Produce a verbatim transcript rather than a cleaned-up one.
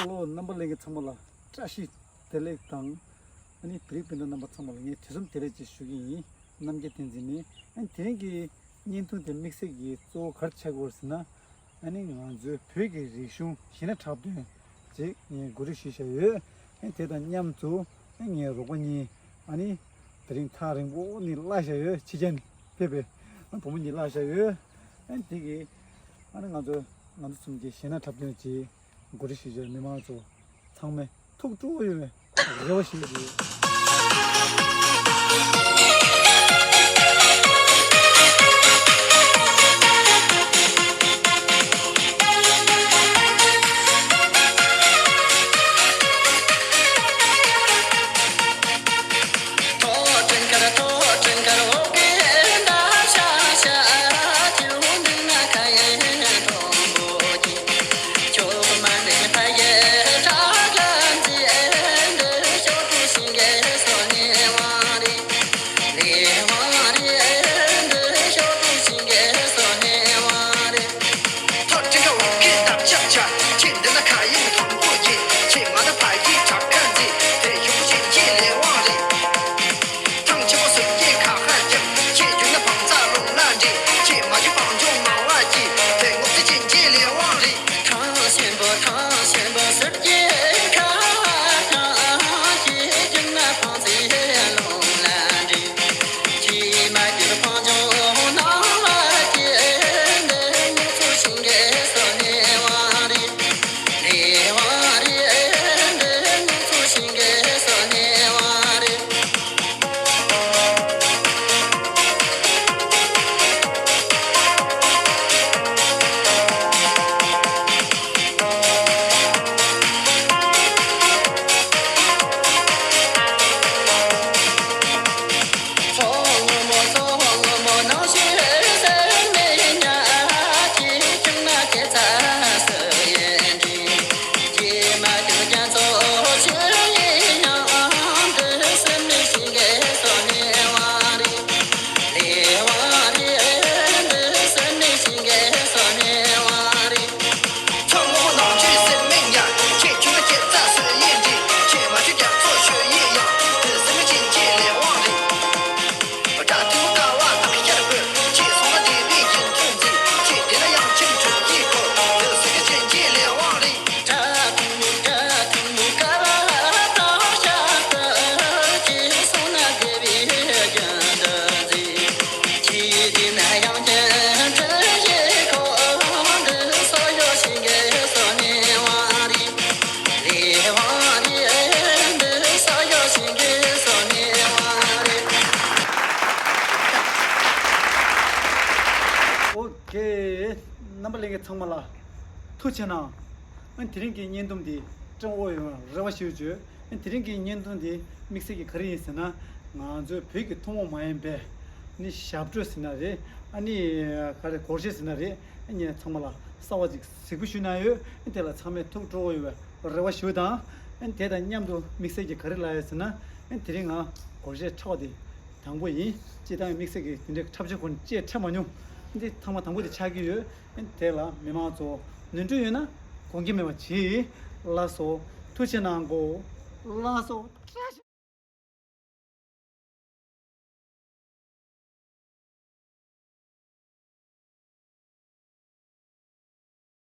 ཨོ་རྣམ་པ་ལྷན་རྒྱས་ཚང་མ་ལ་བཀྲ་ཤིས་བདེ་ལེགས་དང་། ཨ་ནི་བོད་རིགས་སྤུན་ཟླ་རྣམ་པ་ཚང་མ་ལ་ངས་དུས་གསུམ་བདེ་ལེགས་ཅེས་ཞུ་གི་ཡིན། རྣམ་རྒྱལ་བསྟན་འཛིན་ནས། ཨ་ནི་དེ་རིང་གི་བརྙན་ཐུང་དེ་དམིགས་བསལ་གྱི་གཙོ་བོ་ག་རེ་ཆགས་ཀྱི་ཡོད་ཟེར་ན། ཨ་ནི་ང་ཚོའི་བོད་ཀྱི་རིག་གཞུང་གཞས་སྣ་འཁྲབ་སྟོན་ཅིག་ངས་གོ་སྒྲིག་ཞུས་བཞག་ཡོད། ཨ་ནི་དེ་དང་མཉམ་དུ་ཨ་ངའི་རོགས་པ་གཉིས་ཨ་ནི་དེ་རིང་ཐག་རིང་པོ་ནས་བརླག་བཞག་ཡོད། ཕྱི་རྒྱལ་ནས་ཕེབས་པའི་ཨ་བུ་མོ་གཉིས་བརླག་བཞག་ཡོད། ཨ་ནི་དེ་གི་ཨ་ནི་ང་ཚོ་ང་ཚོ་གསུམ་གྱི་གཞས་སྣ་འཁྲབ་སྟོན་ཅིག་གོ་སྒྲིག་ཞུས་བྱས། མི་མང་ཚོ་ཚང་མས་ཐུགས་སྤྲོ་བོ་ཡོང་བའི་རེ་བ་ཞུ་གི་ཡོད། ཨོ་ཁེ། རྣམ་པ་ལྷན་རྒྱས་ཚང་མ་ལ་ཐུགས་རྗེ་གནང་། ཨ་དེ་རིང་གི་བརྙན་ཐུང་འདི་སྤྲོ་བོ་ཡོང་བའི་རེ་བ་ཞུ་བྱོས། ཨ་དེ་རིང་གི་བརྙན་ཐུང་འདི་དམིགས་བསལ་གྱི་ག་རེ་ཡིན་ཟེར་ན། ང་ཚོའི་བོད་ཀྱི་ཐུན་མོང་མ་ཡིན་པའི་ནི་ཞབས་བྲོ་ཟེར་ན་རེད། ཨ་ནི་ག་རེ་སྒོར་གཞས་ཟེར་ན་རེད། ཨ་ངས་ཚང་མ་ལ་གསར་བ་ཅིག་གཟིགས་འབུལ་ཞུས་གནང་ཡོད། ཨ་དེ་ལ་ཚང་མས་ཐུགས་སྤྲོ་བོ་ཡོང་བའི་རེ་བ་ཞུ་དང་། ཨ་དེ་དང་མཉམ་དུ་དམིགས་བསལ་གྱི་ག་རེ་ལབ་ཡོད་ཟེར་ན། ཨ་དེ་རིང་ང་སྒོར་གཞས་འཁྲབ་པ་དེ་དང་པོ་ཡིན། སྤྱིར་བཏང་དམིགས་བསལ་གྱི་དེ་འདྲའི་འཁྲབ་ཆས་ཁོ་ན་ཅིག་འཁྲབ་མ་མྱོང་། འདི་ཐེངས་མ་དང་པོ་དེ་ཆགས་ཀྱི་ཡོད། དེ་ལ་མི་མང་ཚོ་ནོར་འཁྲུལ་ཡོད་ན་དགོངས་འགལ་མེད་པ་གྱིས། ལགས་སོ། ཐུགས་རྗེ་གནང་གོ། ལགས་སོ།